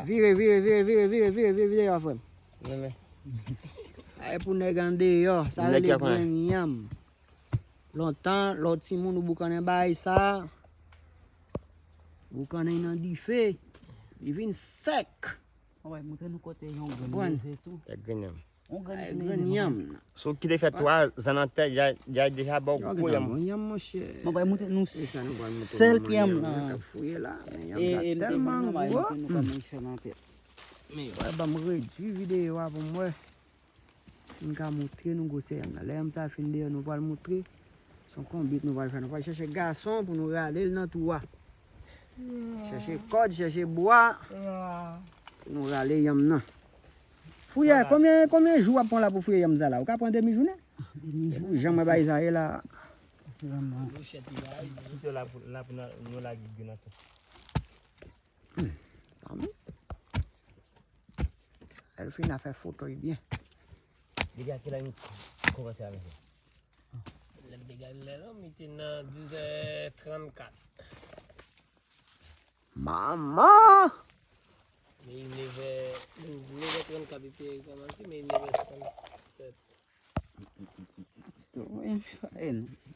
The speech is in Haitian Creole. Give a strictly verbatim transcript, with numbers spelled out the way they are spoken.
Vire, vire, vire, vire, vire, vire, vire, vire, frè m. Ay pou nèg andeyò, sa rele grenn yanm. Lontan, lè w timoun ou boukannen bagay sa, boukannen nan dife, li vin sèk. Mwen bay montre nou kote yon grenn leve tou. Yon grenn yanm nan. Si w kite fè twa zan nan tè, y a deja ba w gwo yanm. Yon yanm, monchè. Mwen bay montre nou sèl ki yanm nan. Fouye la, men yanm sa tèlman gwo. Wè, ban m redui videyo a pou m wè. Si m ka montre nou gwosè yanm nan. Lè yanm sa fin deyò, nou pral montre. Se yon konbit nou pral fè. Nou pral chèche gason pou nou rale l nan twou a. Chèche kòd, chèche bwa. Pou nou rale yanm nan. Fouye, konbyen, konbyen jou w ap pran la pou fouye yanm sa la? Ou ka pran demi jounen? Demi jounen. Ou janm wè bagay sa ye la. Vrèman. Kite la pou, la pou nou, nou lage grenn nan tou. Zanmi. Elfina fè foto y byen. Depi a kilè nou kòmanse avè sa? Lè m te gade lè la, mi te nan dizè trannkat. Manman! Men nevè, nevè trannkat li te kòmanse, men nevè senkannsèt. Ti tou, wi, pa e non.